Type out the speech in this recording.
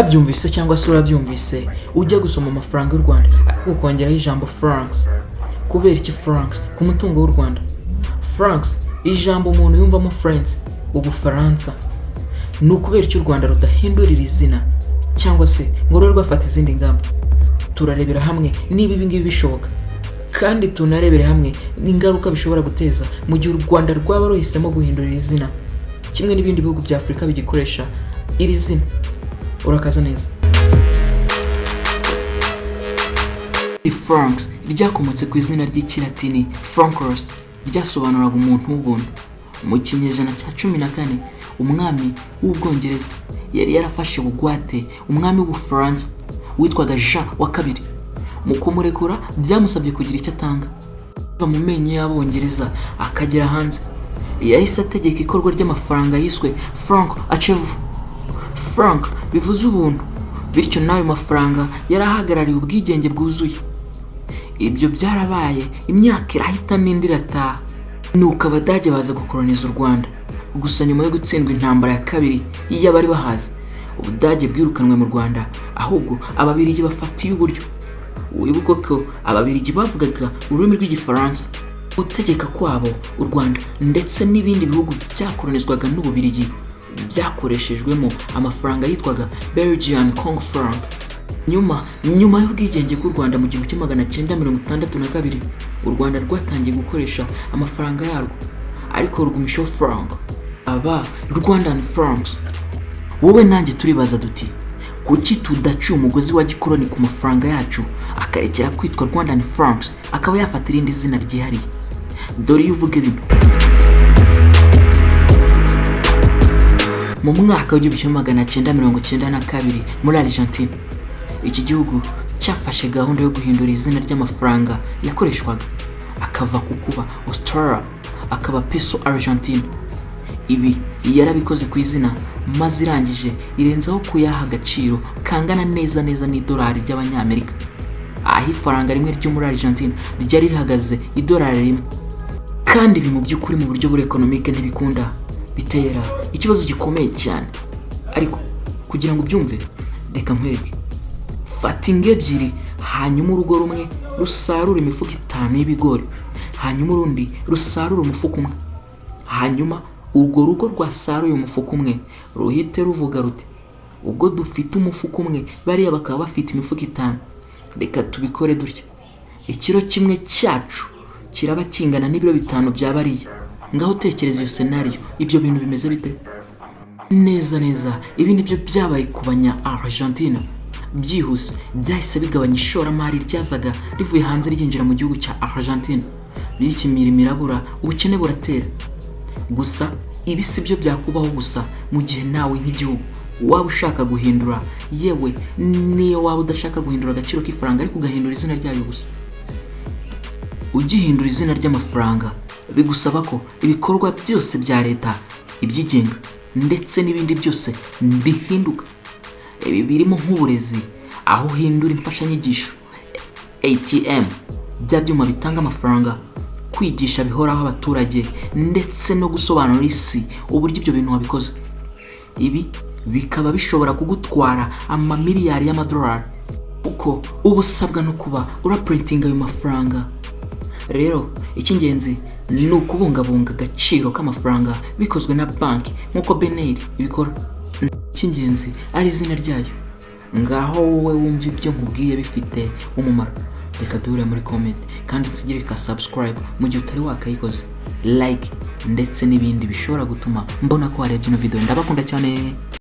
Urabyumvise cyangwa se urabyumvise, ujya gusoma amafaranga y'u Rwanda ariko ukongeraho ijambo francs. Kubera iki francs ku mutungo w'u Rwanda? Francs, ijambo umuntu yumvamo France, Ubufaransa. Ni ukubera iki u Rwanda rudahindurira izina cyangwa se ngo rube rwafata izindi ngamba? Turarebera hamwe niba ibi ngibi bishoboka, kandi tunarebere hamwe n'ingaruka bishobora guteza mu gihe u Rwanda rwaba ruhisemo guhindurira izina kimwe n'ibindi bihugu bya Afurika bigikoresha iri zina. Urakaza neza. Francs ryakomotse ku izina ry'Ikilatini Francus, ryasobanuraga umuntu w'ubuntu. Mu kinyejana cya 14, umwami w'Ubwongereza yari yarafashe bugwate umwami w'Ubufaransa witwaga Jean wa Kabiri. Mu kumurekura byamusabye kugira icyo atanga. Ava mu menyo y'Abongereza akagera hanze, yahise ategeka ikorwa ry'amafaranga yiswe franc à chevaux. Franc bivuze ubuntu, bityo n'ayo mafaranga yari ahagarariye ubwigenge bwuzuye. Ibyo byarabaye, imyaka irahita n'indi irataha, nuko Abadage baza gukoroniza u Rwanda. Gusa nyuma yo gutsindwa intambara ya kabiri y'abari bahazi, Ubudage bwirukanwe mu Rwanda, ahubwo Ababirigi bafatiye uburyo. Wibuke ko Ababirigi bavugaga ururimi rw'Igifaransa. Gutegeka kwabo u Rwanda ndetse n'ibindi bihugu byakoronizwaga n'Ububirigi byakoreshejwemo amafaranga yitwaga Belgian Congo franc. Nyuma y'ubwigenge bw'u Rwanda mu 1962, u Rwanda rwatangiye gukoresha amafaranga yarwo, ariko rugumishaho franc, aba Rwandan francs. Wowe nanjye turibaza duti: kuki tudaciye umugozi wa gikoroni ku mafaranga yacu, akarekera kwitwa Rwandan francs, akaba yafata irindi zina ryihariye? Dore iyo uvuga bino. Mu mwaka w'1992 muri Argentine, iki gihugu cyafashe gahunda yo guhindura izina ry'amafaranga yakoreshwaga, akava ku kuba Austral akaba peso Argentine. Ibi yarabikoze ku izina, maze irangije irenzaho kuyaha agaciro kangana neza neza n'idolari ry'Abanyamerika, aho ifaranga rimwe ryo muri Argentine ryari rihagaze idolari rimwe. Kandi ibi mu by'ukuri mu buryo buri économique ntibikunda, bitera ikibazo gikomeye cyane. Ariko kugira ngo ubyumve, reka nkwereke. Fata ingo ebyiri, hanyuma urugo rumwe rusarura imifuka itanu y'ibigori, hanyuma urundi rusarura umufuka umwe. Hanyuma urwo rugo rwasaruye umufuka umwe ruhite ruvuga ruti: "Ubwo dufite umufuka umwe, bariya bakaba bafite imifuka itanu, reka tubikore dutya: ikiro kimwe cyacu kiraba kingana n'ibiro 5 bya bariya." Ngaho tekereza iyo scenario, ibyo bintu bimeze bite? Neza neza ibi nibyo byabaye ku banya Argentina. Byihuse byahise bigabanya ishoramari ryazaga rivuye hanze ryinjira mu gihugu cya Argentina, bityo imirimo irabura, ubukene buratera. Gusa ibi si byo byakubaho gusa mu gihe nawe nk'igihugu waba ushaka guhindura, yewe niyo waba udashaka guhindura agaciro k'ifaranga ariko ugahindura izina ryayo gusa. Ugihindura izina ry'amafaranga bigusaba ko ibikorwa byose bya leta, ibyigenga ndetse n'ibindi byose bihinduka. Ibi birimo nk'uburezi, aho uhindura imfashanyigisho, ATM, bya byuma bitanga amafaranga, kwigisha bihoraho abaturage, ndetse no gusobanurira isi uburyo ibyo bintu wabikoze. Ibi bikaba bishobora kugutwara amamiliyari y'amadolari, kuko uba usabwa no kuba uraprintinga ayo mafaranga. Rero icy'ingenzi ni ukubungabunga agaciro k'amafaranga bikozwe na banki nk'uko BNR ibikora. Icy'ingenzi ari izina ryayo. Ngaho wowe wumva ibyo nkubwiye bifite umumaro, reka duhure muri comment, kandi unsigire ka subscribe mu gihe utari wakayikoze, like ndetse n'ibindi bishobora gutuma mbona ko warebye ino video. Ndabakunda cyane.